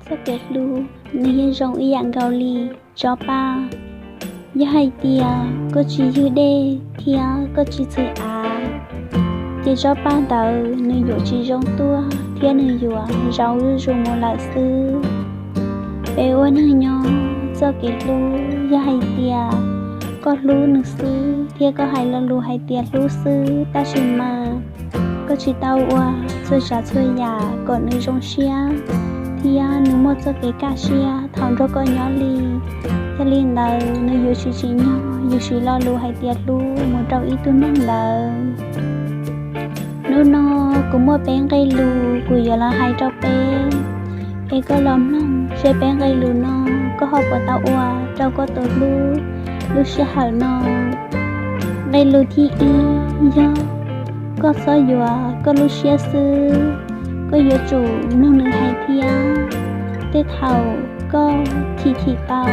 Txoj kev hlub nws yeej zoo ib yam nkaus li tsob paj. Yog hais tias koj tsis ywg dej thiab koj tsis txhwm av, ces tsob paj ntawd nws yuav tsis zoo tuaj thiab nws yuav zau zuj zus mus lawm xwb. Peb ua neeg nyob, txoj kev hlub yog hais tias koj hlub nws xwb thiab koj hais lo lus hais tias hlub xwb, tab sis mas koj tsis tau ua txhua tsav txhua yam kom nws zoo siab thiab nws muaj txoj kev kaj siab thaum nrog koj nyob li. Yog li ntawd nws yuav tsis tsim nyog yus siv lo lus hais tias hlub mus rau ib tug neeg ntawd. Hnub no kuv muaj peb nqe lus kuv yuav los hais rau peb, es koj los mloog seb peb nqe lus no koj ho puas tau ua rau koj tus hlub lub sij hawm no. Nqe lus thib ib yog koj txhob yuav koj lub siab xwb, koj yuav tsum mloog nws hais thiab. Tej thaum koj chim chim tau,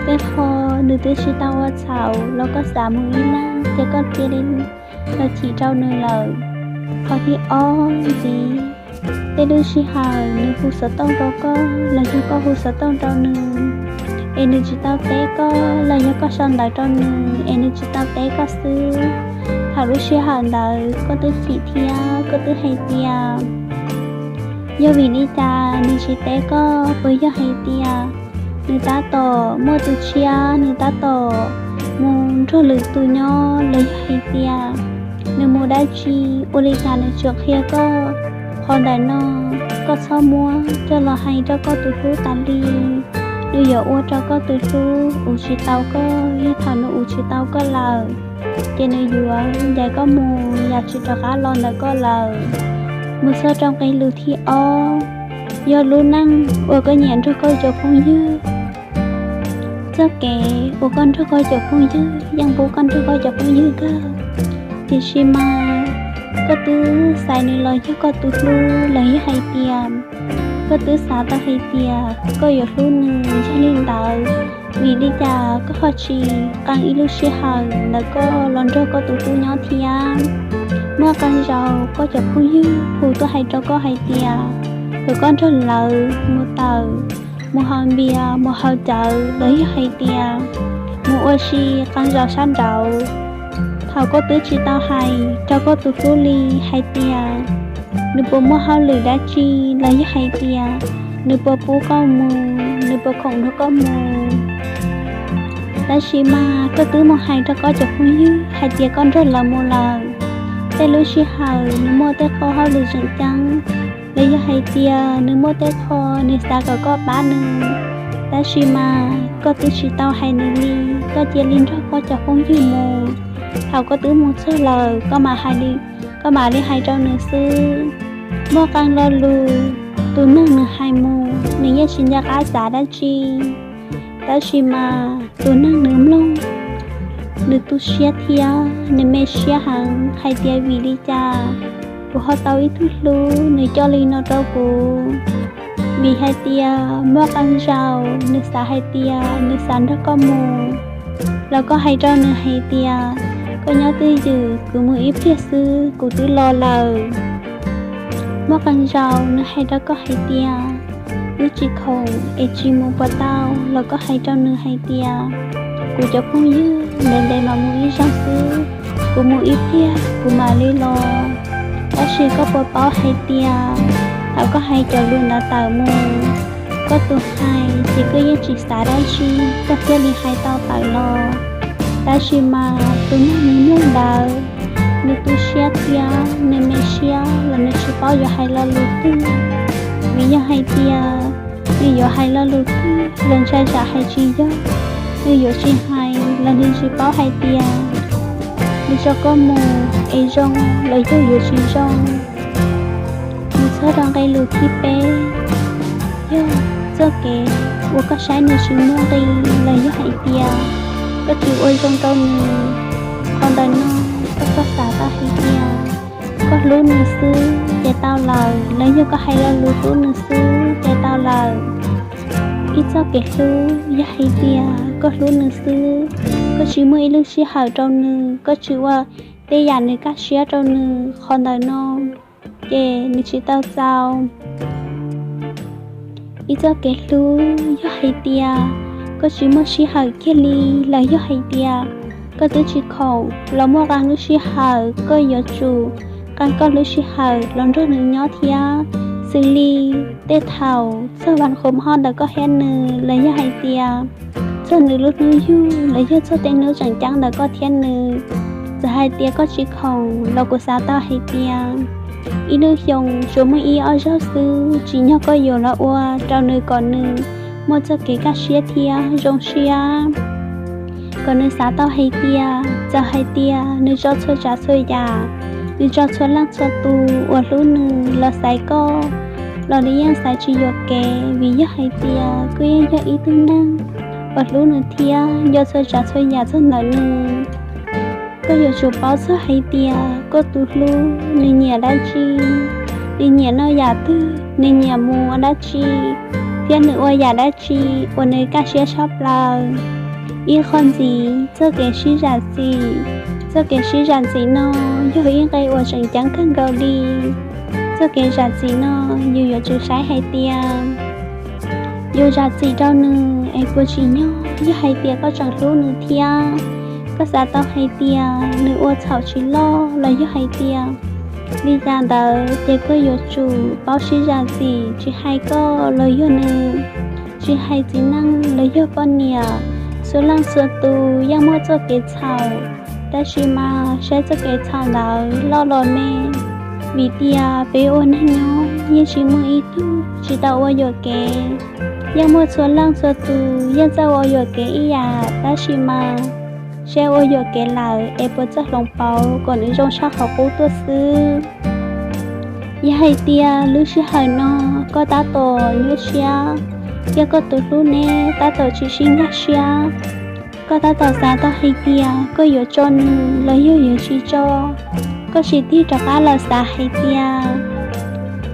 tej qho nws twb tsis tau ua txhaum los koj xav mus ib leeg ces koj cia li los chim rau nws lawm. Qhov thib ob ntxiv, tej lub sij hawm nws hu xov tooj rau koj los yog koj hu xov tooj rau nws, es nws tsis tau teb koj los yog koj sau ntawv rau nws es nws tsis tau teb koj xwb, thaum lub sij hawm ntawd koj twb chim thiab koj twb hais tias yog vim li cas nws tsis teb koj, puas yog hais tias nws tab tom muaj tus tshiab, nws tab tom mus nrog lwm tus nyob, los yog hais tias nws mus dab tsi, ua li cas nws tsuas qhia koj. Qhov ntawm no koj txhob muab coj los hais rau koj tus hlub tas li. Nws yuav ua rau koj tus hlub ua tsis tau koj, yog thaum nws ua tsis tau koj lawm, ces nws yuav ncaim koj mus yam tsis rov qab los ntawm koj lawm. Mus txog rau nqe lus thib ob, yog lub neej uas koj nyiam nrog koj cov phooj ywg. Txoj kev uas koj nrog koj cov phooj ywg yeej pub koj nrog koj cov phooj ywg kawg, tiam sis mas koj twb xaiv nws los yog koj tus hlub, los yog hais tias koj twb xav tau hais tias koj yuav hlub nws. Yog li ntawd, vim li cas koj ho tsis qee ib lub sij hawm ntawm koj los nrog koj tus hlub nyob thiab? Muaj qee zaus koj cov phooj ywg hu tuaj hais rau koj hais tias kom koj nrog lawv mus tawm, mus haus npias, mus haus cawv, los yog hais tias mus ua si qee zaus sab nraud. Thaum koj twb tsis tau hais rau koj tus hlub li hais tias nws puas muaj hauj lwm dab tsi, los yog hais tias nws puas pub koj mus, nws puas khoom nrog koj mus. Tab sis mas koj twb mus hais rau koj cov phooj ywg hais tias koj nrog lawv mus lawm. Tej lub sij hawm nws muaj tej qho hauj lwm tseem ceeb, los yog hais tias nws muaj tej qho nws xav kom koj pab nws, tab sis mas koj twb tsis tau hais nws li, koj cia li nrog koj cov phooj ywg mus. Thaum koj twb mus txog lawm, koj mam hais li, koj mam li hais rau nws xwb. Muaj qee lo lus tus neeg nws hais mus nws yeej tsis nco qab xav dab tsi, tab sis mas tus neeg nws mloog, nws tu siab thiab nws me siab heev hais tias vim li cas kuv ho tau ib tug hlub nws coj li no rau kuv. Vim hais tias muaj qee zaus nws xav hais tias nws xav nrog koj mus, los koj hais rau nws hais tias koj nyob twj ywm, kuv mus ib pliag xwb kuv twb los lawm. Muaj qee zaus nws hais rau koj hais tias wb tsis khoom es tsis mus puas tau, los koj hais rau nws hais tias kuv cov phooj ywg ntev ntev mam mus ib zaug xwb, kuv mus ib pliag kuv mam li los. Tab sis koj puas paub hais tias thaum koj hais cov lus ntawd tawm mus, koj tus hais ces koj yeej tsis xav dab tsi, koj thiaj li hais tau tawm los. Tab sis mas tus neeg nws mloog ntawd, nws tu siab thiab nws me siab los nws tsis paub yuav hais lo lus twg. Vim yog hais tias nws yuav hais lo lus twg los ntshai tsam hais tsis yog, nws yuav tsis hais los nws tsis paub hais tias nws tso koj mus es zoo los yog yuav tsis zoo. Mus txog rau nqe lus thib peb, yog txoj kev uas koj saib nws tsis muaj nqis los yog hais tias koj tsis ua zoo rau nws. Qhov ntawm no koj txhob xav tau hais tias koj hlub nws xwb ces tau lawm, los yog koj hais lo lus hlub nws xwb ces tau lawm. Ib txoj kev hlub yog hais tias koj hlub nws xwb, koj tsis muaj ib lub sij hawm rau nws, koj tsis ua tej yam nws kaj siab rau nws, qhov ntawm no ces nws tsis tau txaus. Ib txoj kev hlub yog hais tias koj tsis muaj sij hawm kiag li los yog hais tias koj twb tsis khoom los muaj qee lub sij hawm, koj yuav tsum qee koj lub sij hawm los nrog nws nyob thiab. Xws li tej thaum txog vas qhum hoj ntawm koj thiab nws los yog hais tias txog nws lub hnub yug los yog txog tej hnub tseem ceeb ntawm koj thiab nws. Txawm hais tias koj tsis khoom los kuv xav tau hais tias ib lub xyoo tsuas muaj ib ob zaug xwb, tsim nyog koj yuav los ua rau nws kom nws muaj txoj kev kaj siab thiab zoo siab, kom nws xav tau hais tias txawm hais tias nws tso txhua tsav txhua yam, nws tso txhua leej txhua tus uas hlub nws los xaiv koj, los nws yeej xaiv tsis yuam kev, vim yog hais tias koj yeej yog ib tug neeg uas hlub nws thiab nco txhua tsav txhua yam txog ntawm nws. Koj yuav tsum paub txog hais tias koj tus hlub nws nyiam dab tsi, nws nyiam noj yam twg, nws nyiam mus ua dab tsi, thiab nws ua yam dab tsi uas nws kaj siab tshaj plaws. Ib qho ntxiv, txoj kev sib zam txim. Txoj kev sib zam txim no yog ib nqe uas tseem ceeb kawg nkaus li. Txoj kev zam txim no yus yuav tsum saib hais tias yus zam txim rau nws es puas tsim nyog, yog hais tias koj tseem hlub nws thiab koj xav tau hais tias nws ua txhaum tsis loj los yog hais tias li cas ntawd ces koj yuav tsum paub sib zam txim, tsis hais koj los yog nws, tsis hais txiv neej los yog poj niam, txhua leej txhua tus yeej muaj txoj kev txhaum, tab sis mas saib txoj kev txhaum ntawd loj los me. Vim tias peb ua neeg nyob yeej tsis muaj ib tug tsis tau ua yuam kev, yeej muaj txhua leej txhua tus yeej txawj ua yuam kev ib yam, tab sis mas saib ua yuam kev lawm es puas txawj hloov pauv kom nws zoo tshaj qhov qub tuaj xwb. Yog hais tias lub sij hawm no koj tab tom nyuaj siab, thiab koj tus hlub neb tab tom tsis sib nkag siab, koj tab tom xav tau hais tias koj yuav tso nws los yog yuav tsis tso, koj sim tig rov qab los xav hais tias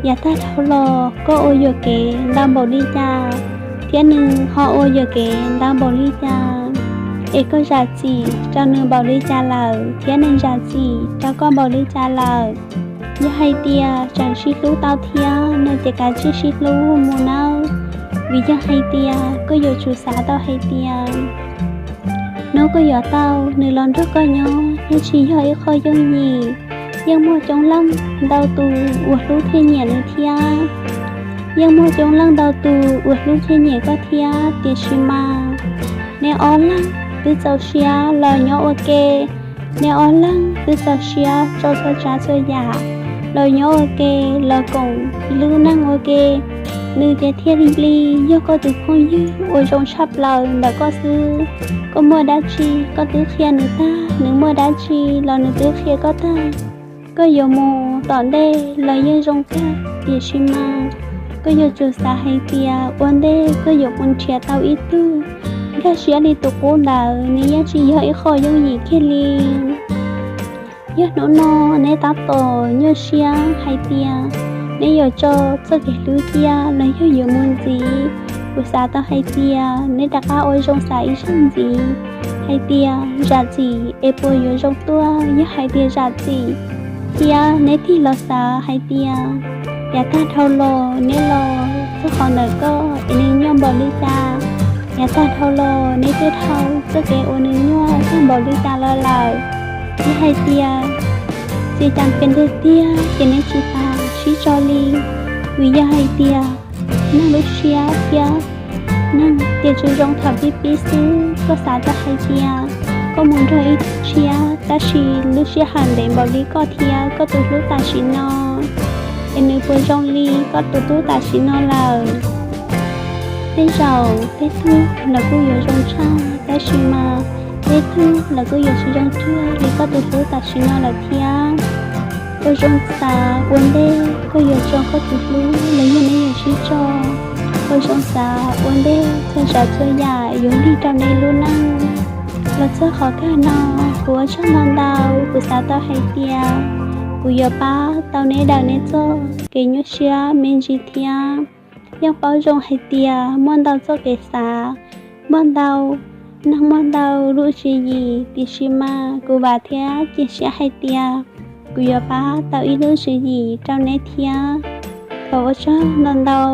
yav tag dhau los koj ua yuam kev ntau npaum li cas, thiab nws ho ua yuam kev ntau npaum li cas, es koj zam txim rau nws npaum li cas lawm, thiab nws zam txim rau koj npaum li cas lawm. Yog hais tias tseem sib hlub tau thiab no ces kav tsij sib hlub mus nawb, vim yog hais tias koj yuav tsum xav tau hais tias hnub koj yuav tau nws los nrog koj nyob yeej tsis yog ib qho yooj yim. Yeej muaj coob leej ntau tus uas hlub thiab nyiam nws thiab, yeej muaj coob leej ntau tus uas hlub thiab nyiam koj thiab, tiam sis mas neb ob leeg twb txaus siab los nyob ua ke, neb ob leeg twb txaus siab tso txhua tsav txhua yam los nyob ua ke, los koom lub neej ua ke, nws ces thiaj li yog koj tus phooj ywg uas zoo tshaj plaws ntawm koj xwb. Koj muaj dab tsi koj twb qhia nws tag, nws muaj dab tsi los nws twb qhia koj tag. Koj yuav mus tom ntej los yeej zoo kawg, tiam sis mas koj yuav tsum xav hais tias ua ntej koj yuav mus nrhiav tau ib tug nkag siab li tus qub ntawd, nws yeej tsis yog ib qho yooj yim kiag li. Yog hnub no neb tab tom nyuaj siab hais tias neb yuav tso txoj kev hlub cia los yog yuav mus ntxiv, kuv xav tau hais tias neb rov qab ua zoo xav ib zaug ntxiv hais tias zam txim es puas yuav zoo tuaj. Yog hais tias zam txim thiab neb tig los xav hais tias yav tag dhau los neb los txog qhov ntawm koj es nws nyuaj npaum li cas, yav tag dhau los neb twb dhau txoj kev uas nws nyuaj tag npaum li cas los lawm. Yog hais tias txiv cas pes ntiag tiag ces neb tsis tas sib tso li, vim yog hais tias neeg lub siab thiab neeg tias tsuas zoo thaum pib pib xwb. Koj xav tau hais tias koj mus nrog ib tug tshiab, tab sis lub sij hawm ntev npaum li koj thiab koj tus hlub tam sim no, es nws puas zoo li koj tus hlub tam sim no lawm. Tej zaum tej tug lawv kuj yuav zoo tshaj, tab sis mas tej tug lawv kuj yuav tsis zoo tshaj li koj tus hlub tam sim no lawm thiab. Ua zoo xav ua ntej koj yuav tso koj tus hlub los yog neb yuav sib tso. Ua zoo xav ua ntej txhua tsav txhua yam yuav lig rau neb lub neej. Los txog qhov kawg no, kuv ua tsaug ntau ntau, kuv xav tau hais tias kuv yuav pab tau neb daws neb txoj kev nyuaj siab me ntsis thiab. Yeej paub zoo hais tias muaj ntau txoj kev xav, muaj ntau neeg, muaj ntau lub tswv yim, tiam sis mas kuv vam thiab cia siab hais tias kuv yuav pab tau ib lub tswv yim rau neb thiab. Thov ua tsaug ntau ntau.